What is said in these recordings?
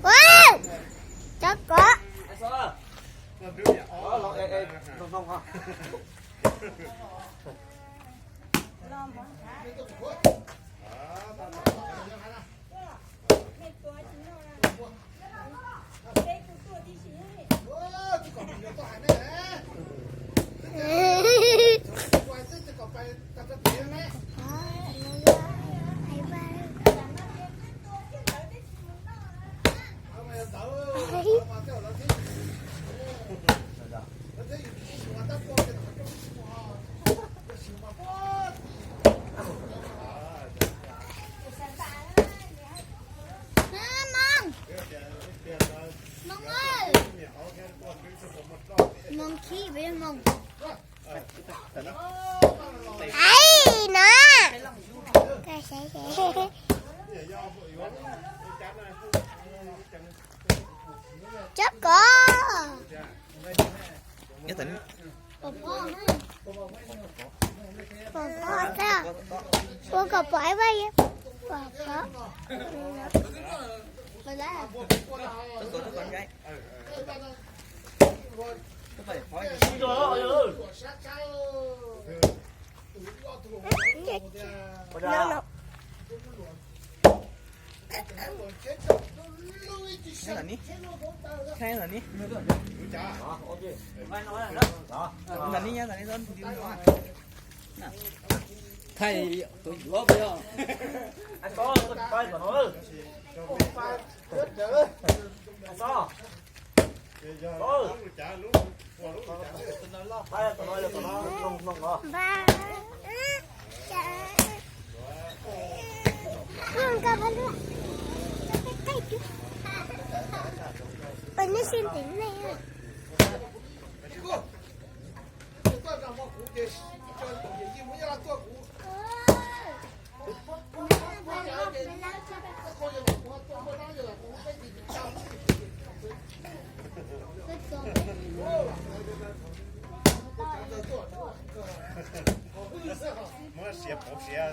Ua, cov kov. Moos, Moos, Moos khib, Moos. Ai, no. Cov kov. Pom pom, pom pom, ua kom pom ib vaj, pom pom. Thaij tus yuav yog. Muab siav pauv siav.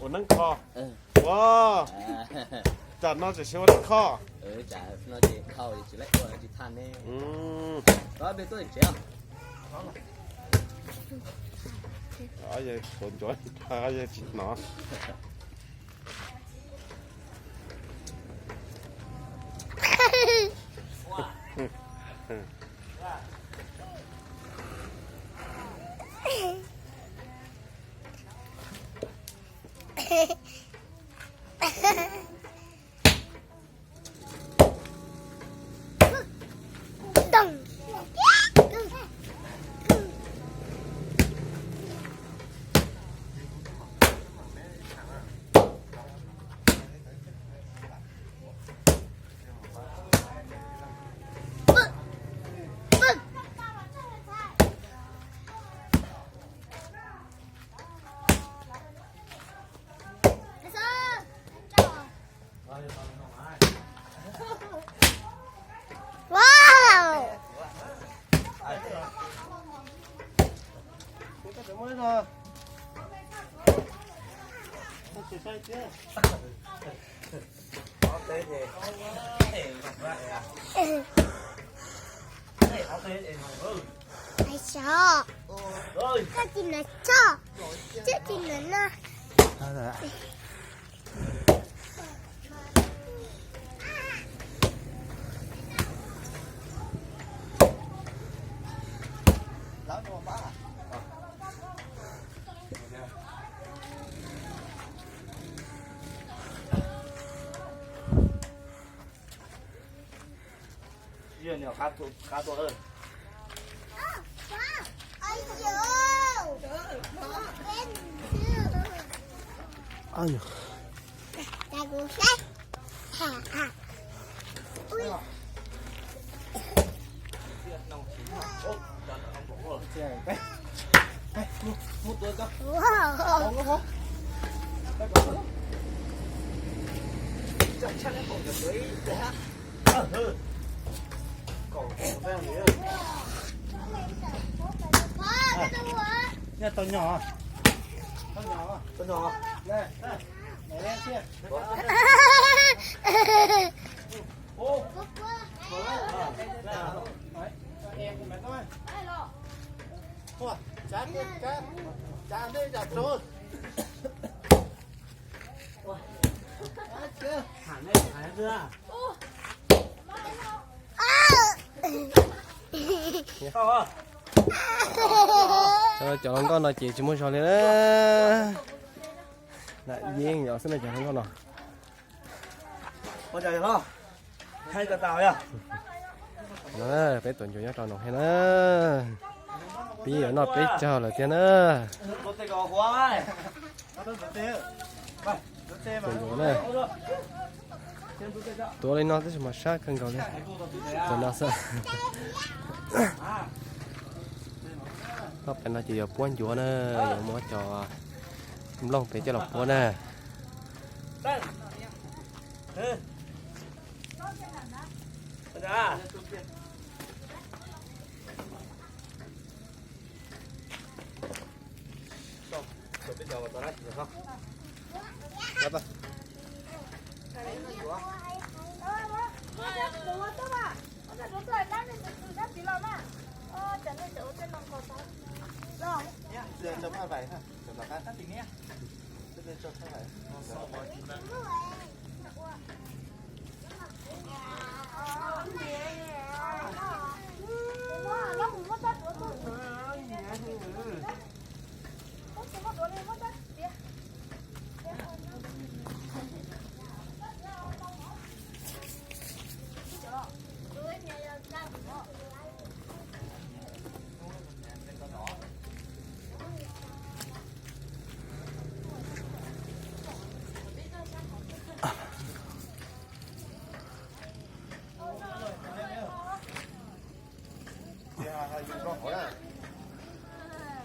Ua neeb kho. Ua, tsam no tseem siav ua neeb kho. Tuav ntsuav, tsis hnov. Wow. Ai, sao? Sao chị nói cho? Chứ chị nói na. Tau nyo, tau nyo, tau nyo. Cov hluas nkauj no ces tsis muaj zog li na. Lam yeeb yos xwb na cov hluas nkauj no. No, peb tus ncuav nyob rau no thiab na. Peb yuav noj peb caug lawm thiab na. Tus ncuav na, tuav li no tab sis mas sab kawg nkaus li. Tus no xwb. Toj pem no ces yuav puab ncuav na, yuav muab cov nplooj pem coj los puab na.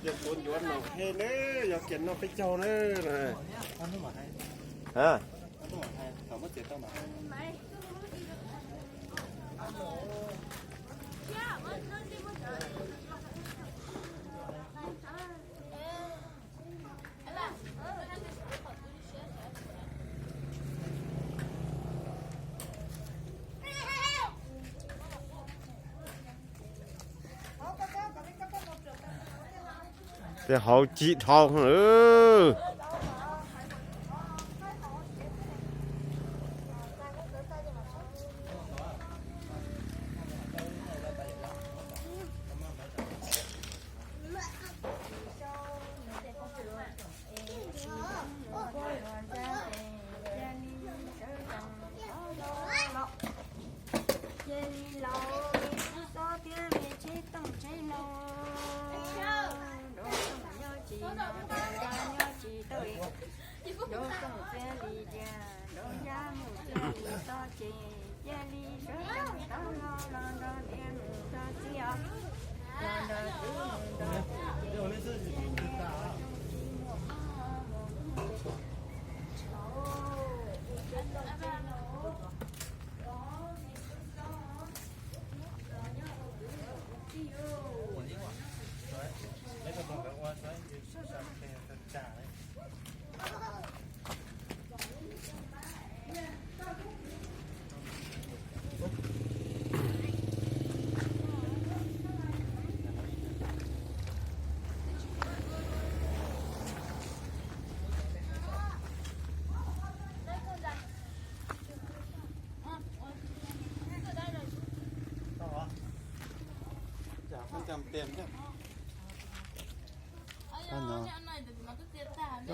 Ces tuav ncuav no he na, yog kiag noj peb caug na. Tej hauv cig dhau lawm. Tsis tau ces cia li sawv tau los los nrog niam mus txog txiv os, los nrog txiv mus nrog txiv ces niam ua zoo tsis muaj mob mus. Cas pheej cam tes thiab no.